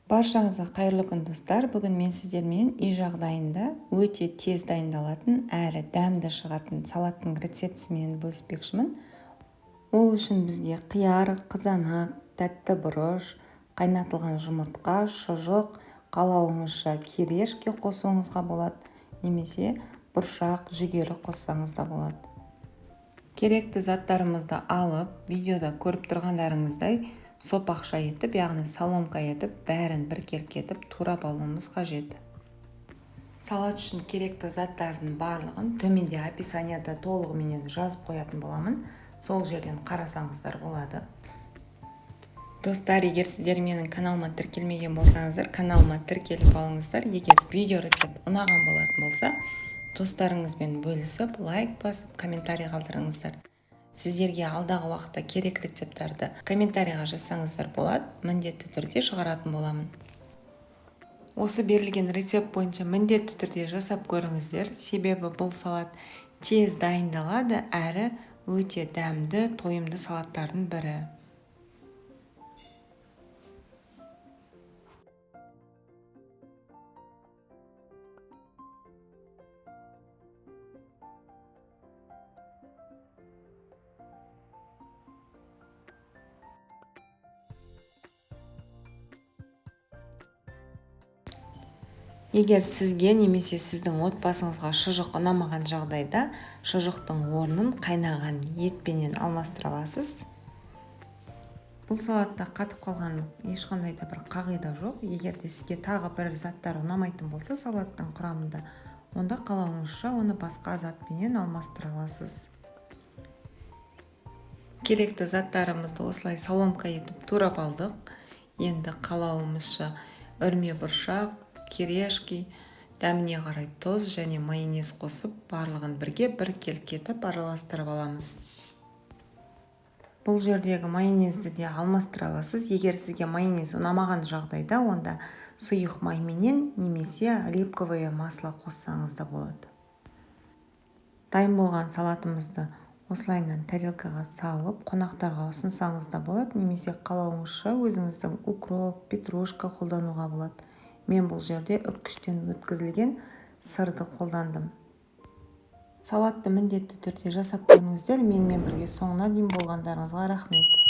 Баршаңызға қайырлы күн, достар! Бүгін мен сіздермен үй жағдайында өте тез дайындалатын әрі дәмді шығатын салаттың рецептісімен бөліспекшімін. Ол үшін бізге қияр, қызанақ, тәтті бұрыш, қайнатылған жұмыртқа, шұжық, қалауыңызша кириешки қосуыңызға болады немесе бұршақ, жүгері қоссаңыз да болады. Керекті заттарымызды алып, видеода көріп тұрғандарыңыздай сопақша етіп, яғни соломка етіп, бәрін біркелкі етіп турап алуымыз қажет. Салат үшін керекті заттардың барлығын төменде описанияда толығыменен жазып қоятын боламын, сол жерден қарасаңыздар болады. Достар, егер сіздер менің каналыма тіркелмеген болсаңыздар, каналыма тіркеліп алыңыздар. Егер видео рецепт ұнаған болатын болса, достарыңызбен бөлісіп, лайк басып, комментарий қалдырыңыздар. Сіздерге алдағы уақытта керек рецепттарды комментарийға жазсаңыздар болады, міндетті түрде шығаратын боламын. Осы берілген рецепт бойынша міндетті түрде жасап көріңіздер, себебі бұл салат тез дайындалады әрі өте дәмді, тойымды салаттардың бірі. Егер сізге немесе сіздің отбасыңызға шұжық ұнамаған жағдайда, шұжықтың орнын қайнаған етпенен алмастыра аласыз. Бұл салатта қатып қалған ешқандай да бір қағида жоқ. Егер де сізге тағы бір заттар ұнамайтын болса салаттың құрамында, онда қалауыңызша оны басқа затпенен алмастыра аласыз. Керекті заттарымызды осылай соломка етіп турап алдық. Енді қалауымызша үрме бұршақ, кириешки, дәміне қарай тұз және майонез қосып, барлығын бірге біркелкі етіп араластырып аламыз. Бұл жердегі майонезді де алмастыра аласыз. Егер сізге майонез ұнамаған жағдайда, онда сұйық майменен немесе оливковое масло қоссаңыз да болады. Дайын болған салатымызды осылайынан тарелкаға салып, қонақтарға ұсынсаңыз да болады немесе қалауыңызша өзіңіздің укроп, петрушка қолдануға болады. Мен бұл жерде үккіштен өткізілген сырды қолдандым. Салатты міндетті түрде жасап көріңіздер. Менімен бірге соңына дейін болғандарыңызға рахмет.